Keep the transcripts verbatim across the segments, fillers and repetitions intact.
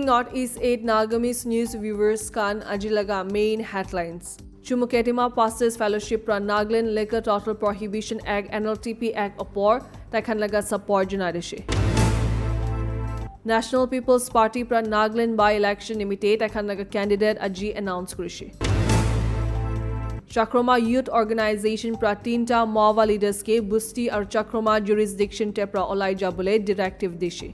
North East eight Nagamese news viewers khan aji laga main headlines. Chumukedima Pastors Fellowship pra Nagaland Liquor Total Prohibition Act, N L T P Act opor taikhan laga support janai dishe. National People's Party pra Nagaland by-election nimite taikhan laga candidate aji announce kurishe. Chakroma Youth Organization pra tinta Mawa leaders ke Busti aru Chakroma jurisdiction te pra olai jabole directive dishe.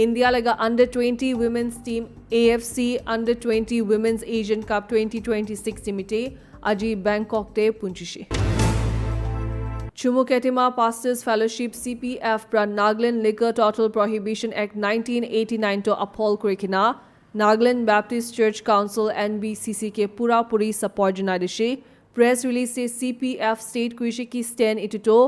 India laga under twenty women's team A F C under twenty Women's Asian Cup twenty twenty-six nimite aji Bangkok te punchishe. Chumukedima Pastors Fellowship C P F pra Nagaland Liquor Total Prohibition Act nineteen eighty-nine to uphold kurikena Nagaland Baptist Church Council N B C C ke pura puri support janai dishe. Press release te C P F state kurishe ki stand itu to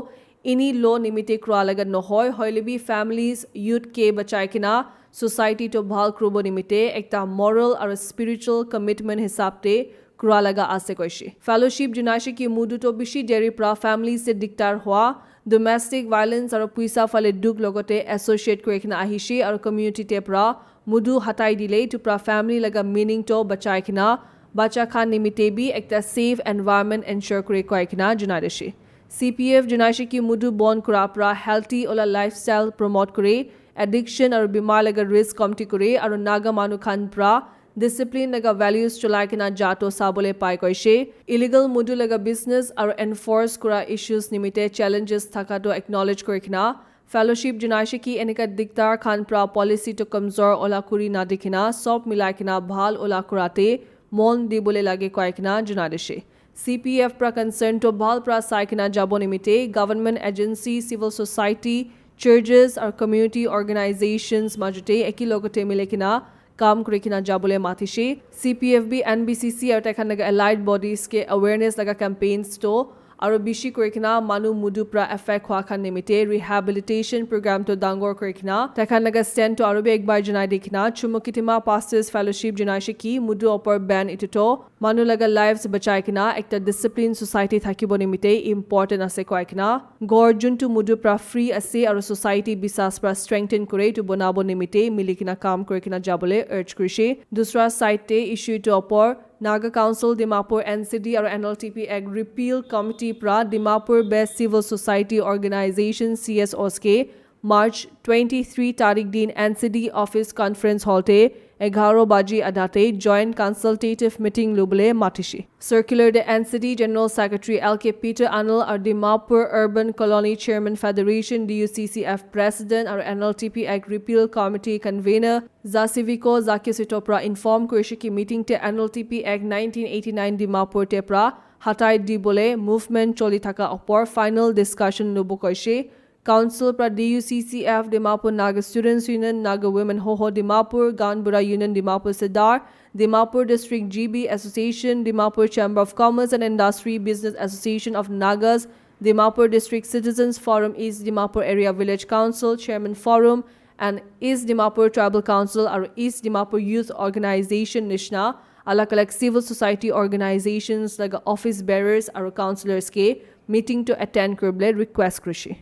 ini law nimite kura laga nohoi, hoile bi families, youth ke bachai kena society to bhal kuribo nimite ekta moral aru spiritual commitment hisab te kura laga ase koishe. Fellowship janaishe ki mudu to bishi deri pra families te diktar hua, domestic violence aru puisa phale duk logote associate kuri kena ahishe aru community te pra mudu hatai dile itu pra family laga meaning to bachai kena bacha khan nimite bi ekta safe environment ensure kuri koi kena janai dishe. C P F janaishe ki mudu bon kura pra healthy ola lifestyle promote kure, addiction aru bimar laga risk komti kure aru Naga manu khan pra discipline laga values cholai kena jato sabole pai koishe. Illegal mudu laga business aru enforce kura issues nimite challenges thaka to acknowledge kuri kena fellowship janaishe ki enika diktar khan pra policy to kamzor ola kuri na dikhina sob milai kena bhal ola kurate mon dibole lage koi kena janai dishe. C P F pra concern to bhal pra sai kena jabo nimite government agency, civil society, churches aru community organizations majute eki logote mili kena kam kuri kena jabole matishe. C P F bi N B C C aru taikhan laga allied bodies ke awareness laga campaigns to aru bishi kuri kena manu mudu pra affect hua khan nimite rehabilitation program to dangor kuri kena taikhan laga stand to aru bi ekbar janai di kena Chumukedima Pastors Fellowship janaishe ki mudu opor ban itu to manu laga lives bachai kena ekta discipline society thakibo nimite important ase koi kena ghor juntu mudu pra free ase aru society bisas pra strengthen kure itu bonabo nimite mili kena kam kuri kena jabole urge kurishe. Dusra side te issue itu opor Naga Council Dimapur N C D aru N L T P Act Repeal Committee pra Dimapur based civil society organization C S Os ke March twenty-three tarik din N C D office conference hall te egharo baji adha te joint consultative meeting lubole matishe. Circular te N C D General Secretary L K Peter Anil aru Dimapur Urban Colony Chairman Federation D U C C F President aru N L T P Act Repeal Committee Convener Zasiviko Zakisito pra inform kurishe ki meeting te N L T P Act nineteen eighty-nine Dimapur te pra hatai dibole movement choli thaka opor final discussion lubo koishe. Council pra D U C C F Dimapur, Naga Students Union, Naga Women Hoho Dimapur, Ganbura Union Dimapur Sadar, Dimapur District G B Association, Dimapur Chamber of Commerce and Industry, Business Association of Nagas, Dimapur District Citizens Forum, East Dimapur Area Village Council Chairman Forum, and East Dimapur Tribal Council aru East Dimapur Youth Organization nishina alag alag civil society organizations laga office bearers aru councillors ke meeting to attend kuribole request kurishe.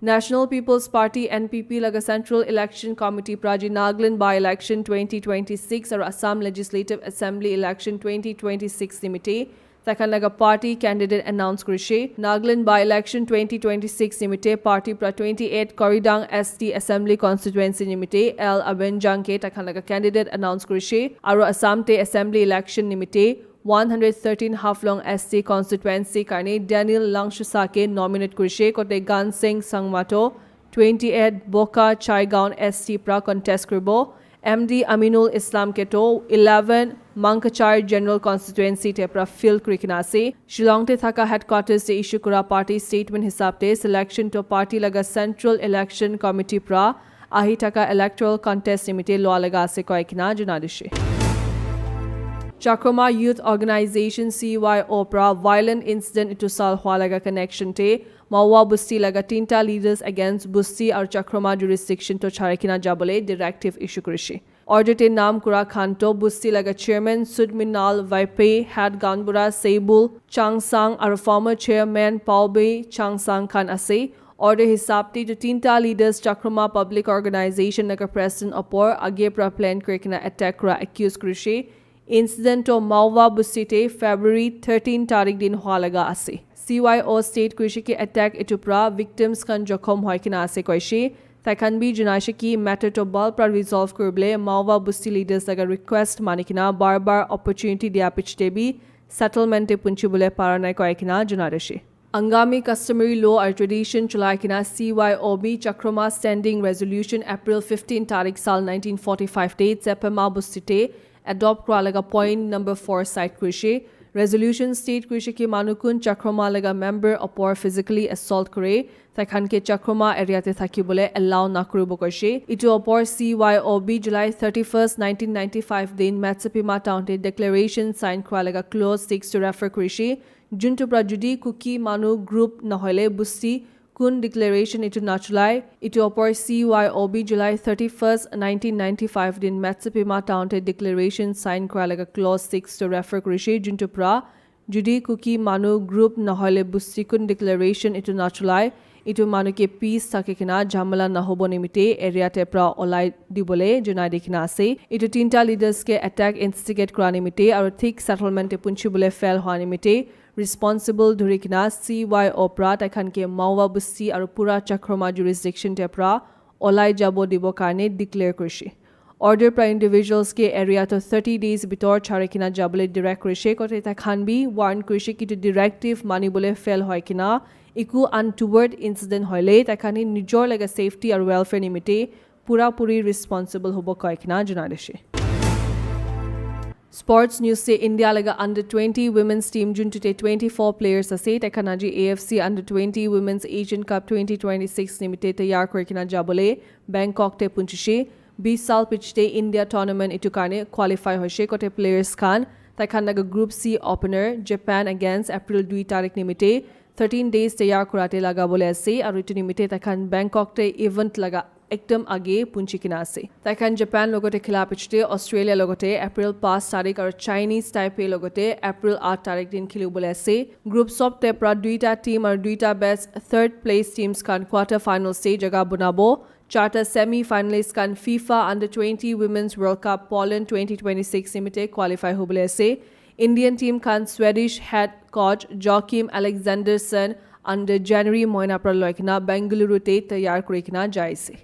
National People's Party N P P laga Central Election Committee pra aji Nagaland by-election twenty twenty-six aru Assam Legislative Assembly election twenty twenty-six nimite taikhan laga party candidate announce kurishe. Nagaland by-election twenty twenty-six nimite party pra twenty-eight Koridang S T Assembly Constituency nimite L Abenjang ke taikhan laga candidate announce kurishe. Aru Assam te Assembly election nimite one hundred thirteen Haflong S T Constituency karne Daniel Langshusa ke nominate kurishe. Kote Ganseng Sangmato twenty-eight Boka Chaigaon S T pra contest kuribo. M D Aminul Islam Keto eleven Mangkachar General Constituency te pra field kuri kena ase. Shillong te thaka headquarters te issue kura party statement hisab te selection to party laga Central Election Committee pra ahi thaka electoral contest nimite lua laga ase koi kena janai dishe. Chakroma Youth Organization C Y O pra violent incident itu sal hua laga connection te Mawa Busti laga tinta leaders against Busti aru Chakroma jurisdiction to chari kena jabole directive issue kurishe. Order te naam kura khan to Busti laga chairman Sudminal Vaipe, head Ganbura Seibul Changsang aru former chairman Paube Changsang khan ase. Order hisab te etu tinta leaders Chakroma Public Organization laga president opor age pra plan kuri kena attack kura accuse kurishe. Incident to Maowa Busti te February thirteen tarik din hua laga ase. C Y O state kurishe ki attack etu pra victims khan jokhom hoi kena ase koishe. Tai khan bi janaishe ki matter to bal pra resolve kuribole Maowa Busti leaders laga request mani kena bar bar opportunity dia pichete bi settlement te punchibole para nai koi kena janai dishe. Angami customary law aru tradition cholai kena C Y O B Chakroma Standing Resolution April fifteen tarik sal nineteen forty-five te Tsepema Busti te adopt kura laga point number four cite kurishe. Resolution state kurishe ki manu kun Chakroma laga member opor physically assault kure, tai khan ke Chakroma area te thaki bole allow na kuribo koishe. Itu opor C Y O B July thirty-first, nineteen ninety-five din Matsapima town te declaration sign kura laga clause six to refer kurishe. Juntu pra judi Kuki manu group nahoile busti kun declaration itu nachulai, itu opor C Y O B July thirty-first, nineteen ninety-five din Matsapima town te declaration sign kura laga clause six to refer kurishe, juntu pra judi Kuki manu group nahoile busti kun declaration itu nachulai, itu manu ke peace thaki kena jhamala nahobo nimite area te pra olai dibole janai di kena ase. Itu tinta leaders ke attack instigate kura nimite aru thik settlement te punchibole fail hua nimite responsible dhuri kena C Y O pra tai khan ke Maowa Busti aru pura Chakroma jurisdiction te pra olai jabo dibo karne declare kurishe. Order pra individuals ke area to thirty days bitor chari kena jabole direct kurishe kote tai khan bi warn kurishe ki itu directive mani bole fail hoi kena iku untoward incident hoile tai khan hi nijor laga safety aru welfare nimite pura puri responsible hobo koi kena janai dishe. Sports news se India laga under twenty women's team juntu te twenty-four players ase, tai khan aji A F C under twenty women's Asian Cup twenty twenty-six nimite tayar kuri kena jabole Bangkok te punchishe. Bis sal pichete India tournament itu karne qualify hoishe kote players khan tai khan laga group C opener Japan against April dui tarik nimite thirteen days tayar kurate laga bole ase aru itu nimite tai khan Bangkok te event laga ekdam age punchi kena ase. Tai khan Japan logote khela pichete Australia logote April paanch tarik aru Chinese Taipei logote April aat tarik din kheli bole ase. Group sob te pra duita team aru duita best third place teams khan quarter finals te jaga banabo. Charta semi finalist khan FIFA under twenty Women's World Cup Poland twenty twenty-six nimite qualify hobole ase. Indian team khan Swedish head coach Joachim Alexandersson under January moina pra loi kena Bengaluru te tayar kuri kena jai ase.